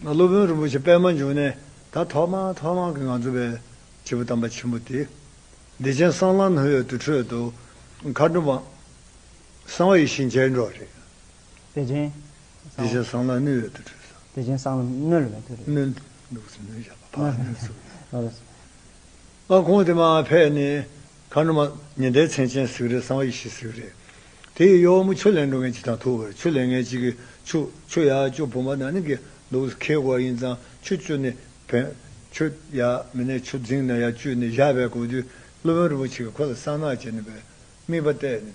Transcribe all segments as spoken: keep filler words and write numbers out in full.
སློབ་དཔོན་རིན་པོ་ཆེ་པདྨ་འབྱུང་གནས་ད་ཐོག་མ་ཐོག་མ་གི་ང་ཚོ་བའི་སྐྱེས་བུ་དམ་པ་ཆེན་པོ་དེ། བདེ་ཆེན་གསང་ལམ་སྣོད་ཡོད་དུར་ཁྲོད་དུ། མཁའ་འགྲོ་མ་གསང་བ་ཡེ་ཤེས་མཇལ་འགྲོ་བ་རེད། བདེ་ཆེན། བདེ་ཆེན་གསང་ལམ་སྣོད་ཡོད་དུར་ཁྲོད་སོ། བདེ་ཆེན་གསང་ལམ་སྣོད་ལ་མེད་དུ་རེད། སྣོད་འདུག་སེ་སྣོད་བཞག་པ་ཕར་སྣོད་ཚུགས། ལགས་སོ། ཨ་ཁོང་དེ་མར་ཕེབས་ནས་མཁའ་འགྲོ་མ་ཉི་ཟླའི་མཚན་ཅན་ཟིག་རེད། གསང་བ་ཡེ་ཤེས་ཟིག་རེད། དེ་ཡི་གཡོག་མོ་ཆུ་ལེན་འགྲོ་མཁན་ཅིག་དང་ཐུག་པ་རེད། ཆུ་ལེན་མཁན་ཅིག་གིས་ཆུ་ཆུ་ཡར་བཅུག་བུམ་པ་ནང་ནས་གི་འདུག་སེ་ཁྱེར་དགོས་ཡིན་ཙང་ཆུ་བཅུག་ནས་བོན་ཆུ་ཡར་མི་ནས་ཆུ་རྫིང་ནས་ཡར་བཅུག་ནས་བཞག་པའི་སྐབས་དུས་སློབ་དཔོན་རིན་པོ་ཆེ་གིས་ཁོ་ལ་གསང་སྔགས་བྱས་ནས་པའི་དམིགས་པ་གཏད་ནས་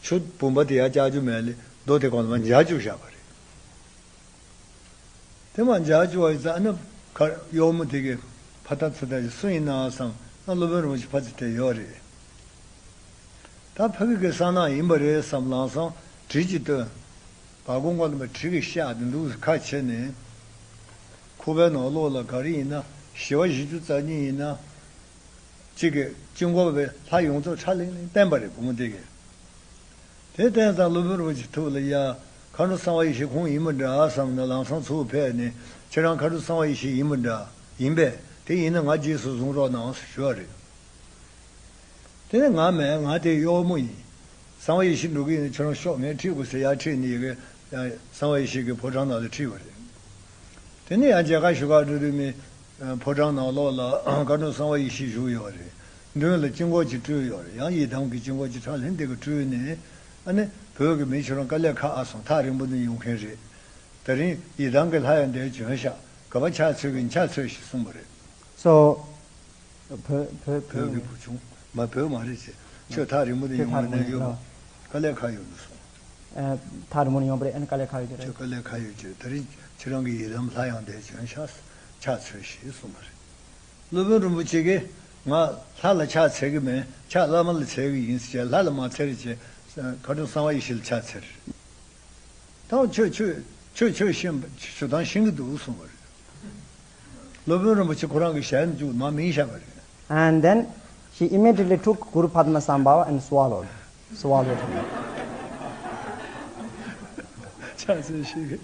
ཆུ་བུམ་པ་དེ་ཡར་བཀྱག་རྒྱུ་མེད་ལས་རྡོ་དེ་གོང་ལ་མར་འཇགས་བཅུག་བཞག་པ་རེད། དེ་མར་འཇགས་བཅུག་པ་ཡིན་ཙང་ཨ་ནི་ག་གཡོག་མོ་དེ་གིས་ཕར་ལྟ་ཚུར་ལྟ་ཞིག་སུ་ཡིན་ནའང་བསམ་ཨ་སློབ་དཔོན་རིན་པོ་ཆེ་ཕར་ཚུར་དེ་ཡོད་རེད། ད་ཕ་གི་གི་གསང་སྔགས་ཡིན་པ་རེད་བསམ་ལངས་སོང་། གྲི་གཅིག་བཏོན། བ་གུང་ཀོ་ལ་མ་གྲི་གིས་བཤགས་ཏེ་འདུག་སེ་ཁ་ཕྱེ་ནས། ཁུ་བའི་ནང་ལོགས་ལ་ག་རེ་ཡིན་ན་ཞི་བ་བཞི་བཅུ་རྩ་གཉིས་ཡིན་ན། གཅིག་གིས་དཀྱིལ་འཁོར་བའི་ལྷ་ཡོངས་རྫོགས་ཁྲ་ལིང་ལིང་བསྟན་པ་རེད་བུ་མོ་དེ་གིས། དེ་བསྟན་ཙང་སློབ་དཔོན་རིན་པོ་ཆེ་ཐུགས་ལ་ཡ། མཁའ་འགྲོ་གསང་བ་ཡེ་ཤེས་ཁོང་ཡིན་པ་འདྲ་བསམ་ནས་ལམ་སང་ཚུར་ཕེབས་ནས་ཁྱེད་རང་མཁའ་འགྲོ་གསང་བ་ཡེ་ཤེས་ཡིན་པ་འདྲ་ཡིན་པས་དེ་ཡིན་ན་ང་རྗེས་སུ་བཟུང་རོགས་གནང་ཞུ་བ་རེད། དེ་ནས་ང་མེད་ང་དེ་གཡོག་མོ་ཡིན། གསང་བ་ཡེ་ཤེས་འགྲོ་གི་ཡིན་ན་ཁྱེད་རང་ཤོག་ངས་ཁྲིད་དགོས་ཟེར་ཡར་ཁྲིད་ནས་ཡི་གེ་གསང་བ་ཡེ་ཤེས་ཀྱི་ཕོ་བྲང་ནང་ལ་ཁྲིད་པ་རེད། དེ་ནས་ཡང་མཇལ་ཁ་ཞུ་གར་འགྲོ་དུས་མི་ཕོ་བྲང་ནང་ལོགས་ལ་མཁའ་འགྲོ་གསང་བ་ཡེ་ཤེས་བཞུགས་ཡོད་རེད། མདུན་ལ་དཀྱིལ་འཁོར་གཅིག་སྤྲུལ་ཡོད་རེད། ཡང་ཡི་དམ་གྱི་དཀྱིལ་འཁོར་གཅིག་ཁྲ་ལིང་དེ་ག་སྤྲུལ་ནས་ཨ་ནི་བོད་ཀྱི་མི་ཁྱོད་རང་དཀའ་ལས་ཁག་ཨ་སོང་ཐག་རིང་པོ་ནས་ཡོང་མཁན་རེད། དེ་རིང་ཡི་དམ་གྱི་ལྷ་ཡང་འདིར་བྱོན་ཤག་ག་པར་ཕྱག་འཚལ་གྱི་ཡིན་ཕྱག་འཚལ་ཞེས་གསུངས་པ་རེད། So བོད་བོད་བོད་ཀྱི་བོད་བུ་ཆུང་མ་བོད་མ་རེད་ཅེས་ཁྱོད་ཐག་རིང་པོ་ནས་ཁྱོད་ཡོང་ཐག་བ་རིང་པོ་ནས་ནས་ཡོད་ལ། པ་དཀའ་ལས་ཁག་ཡོད་འདུག་སོང་། ཨ་ཐག་རིང་པོ་ནས་ཡོང་པ་རེད། ཨ་ནི་དཀའ་ལས་ཁག་ཡོད་ཀྱི་རེད། ཁྱོད་དཀའ་ལས་ཁག་ཡོད་ཀྱི་རེད། དེ་རིང་ཁྱེད་རང་གི་ཡི་དམ་ལྷ་ཡང་འདིར་བྱོན་ཤག་ཕྱག་འཚལ་ཞེས་གསུངས་པ་རེད། སློབ་དཔོན་རིན་པོ་ཆེ་གིས་ང་ལྷ་ལ་ཕྱག་འཚལ་གྱི་མེད། ཕྱག་བླ་མ་ལ་འཚལ་གྱི་ཡིན་ཟེར་བྱས་ལྷ་ལ་མ་འཚལ་བྱས་མཁའ་འགྲོ་གསང་བ་ཡེ་ཤེས་ལ་ཕྱག་འཚལ། ད་ཁྱོད་ཁྱོད་ཁྱོད་ཁྱོད་ཤེས་ཞུ་སྟངས་ཤེས་ཀྱི་འདུག་གསུངས་པ་རེད། སློབ་དཔོན་རིན་པོ་ཆེ་ཁོ་རང་གི་ཞལ་ནས་བཅུག་མར་མིང་བཞག་པ་རེད། And then he immediately took Guru Padma Sambhava and swallowed. Swallowed him. ཕྱག་འཚལ་ཞིག་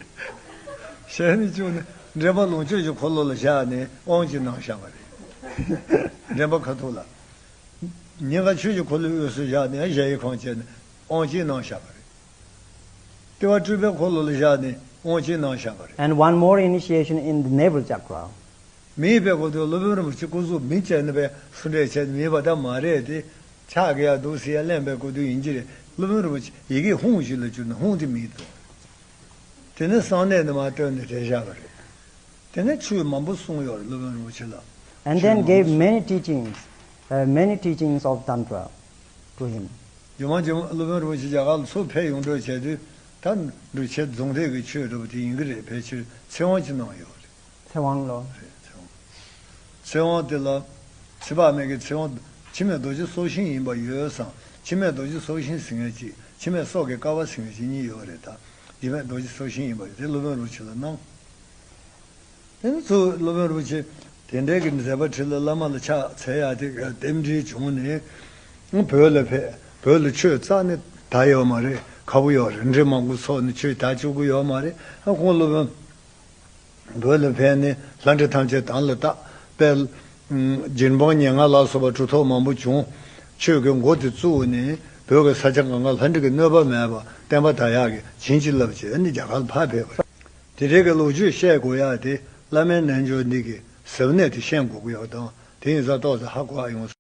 ཞལ་ནས་བཅུག་ནས་འདྲེན་པ་ལོངས་སྤྱོད་ཀྱི་འཁོར་ལོ་ལ་བཞག་ནས་དབང་ཅིག་གནང་བཞག་པ་རེད། འདྲེན་པ་ཁ་ཐུག་ལ། ཉེན་ཁ་ཆོས་ཀྱི་འཁོར་ལོའི་དབུས་སུ་བཞག་ནས་གཞལ་ཡས་ཁང་བཅས་ནས་དབང་ཅིག་གནང་བཞག་པ་རེད། ལྟེ་བ་སྤྲུལ་པའི་འཁོར་ལོ་ལ་བཞག་ནས་དབང་ཅིག་གནང་བཞག་པ་རེད། And one more initiation in the navel chakra. མིའི་དཔེ་གོ་དུས་སློབ་དཔོན་རིན་པོ་ཆེ་སྐུ་གཟུགས་མི་བྱས་ནས་པའི་སུ་འདྲས་བྱས་ནས་མིའི་བ་ད་མ་རེད་དེ། ཕྱག་གི་ཡ་འདུག་སེ་ཡ་ལེན་པའི་གོ་དུས་ཡིན་གྱི་རེད། སློབ་དཔོན་རིན་པོ་ཆེ་ཡི་གེ་ཧཱུྃ་ཞིག་ལ་བསྒྱུར་ནས་ཧཱུྃ་དེ་མིའི་དོན། དེ་ནས་གསང་གནས་ནས་མར་བཏོན་ནས་བྲིས་བཞག་པ་རེད། དེ་ནས་ཆོས་མང་པོ་གསུངས་ཡོད་རེད་སློབ་དཔོན་རིན་པོ་ཆེ་ལ། And ཆོས་then མང་པོ་gave གསུངས། Many teachings, uh, many teachings of Tantra to him. རྒྱུ་མ་རྒྱུ་མ་སློབ་དཔོན་རིན་པོ་ཆེ་རྒྱ་གར་ལ་ཚུར་ཕེབས་ཡོང་འགྲོ་བྱས་དུས་ད་འབྲུག་ཆེན་རྫོང་སྡེ་གི་ཆོས་འདྲ་པོ་དེ་ཡིན་གྱི་རེད། ཕལ་ཆེར་ཚེ་དབང་ཅིག་གནང་ཡོད་རེད། ཚེ་དབང་ལོ། རེད་ཚེ་དབང་། ཚེ་དབང་དེ་ལ་ཚེ་དཔག་མེད་ཀྱི་ཚེ་དབང་འཆི་མེད་རྡོ་རྗེ་སྲོག་ཤིང་ཡིན་པ་ཡོད་ཙང་འཆི་མེད་རྡོ་རྗེ་སྲོག་ཤིང་ཟེར་མཁན་གཅིག་འཆི་མེད་སྲོག་གི་ཀ་བ་ཟེར་མཁན་གཅིག་གཉིས་ཡོད་རེད། ད་འཆི་མེད་རྡོ་རྗེ་སྲོག་ཤིང་ཡིན་པ་ཡོད་དེ་སློབ་དཔོན་རིན་པོ་ཆེ་ལ་གནང་། དེ་ནས་ཚུར་སློབ་དཔོན་རིན་པོ་ཆེ་དེ་འདྲའི་གི་མཛད་པ་ཁྲིད་ལ་བླ་མ་ལ་ཕྱག་འཚལ་ཡག་དེ་རྟེན་འབྲེལ་བྱུང་ནས་བོད་ལ་ཕེབས། བོད་ལ་ཆོས་རྩ་ནས་དར་ཡོད་མ་རེད། ཁག་པོ་ཡོད་རེད། འདྲེ་མང་པོ་ཚོགས་ནས་ཆོས་དར་བཅུག་གི་ཡོད་མ་རེད། ཨ་ཁོང་སློབ་དཔོན་བོད་ལ་ཕེབས་ནས་ལྷ་འདྲེ་ཐམས་ཅད་དམ་ལ་བཏགས་པས། རྗེ་འབངས་ཉེར་ལྔ་ལ་སོགས་པ་གྲུབ་ཐོབ་མང་པོ་བྱུང་། ཆོས་ཀྱི་འགོ་དེ་བཙུགས་ནས་བོད་ཀྱི་ས་ཆ་གང་ག་ལྷ་འདྲེ་གི་གནོད་པ་མེད་པ་བསྟན་པ་དར་ཡག་གི་བྱིན་གྱིས་བརླབས་བྱས་ནས་རྒྱ་གར་ལ་ཕར་ཕེབས་པ་རེད། དེ་འདྲའི་གི་ལོ་རྒྱུས་བཤད་དགོས་ཡག་དེ་བླ་མའི་རྣལ་འབྱོར་འདི་གི་ཟབ་གནད་དེ་ཤེས་དགོས་ཀྱི་ཡོད་དང་དེ་ཡིན་ཙང་ཏོག་ཙམ་ཧ་གོ་ཡག་ཡོང་།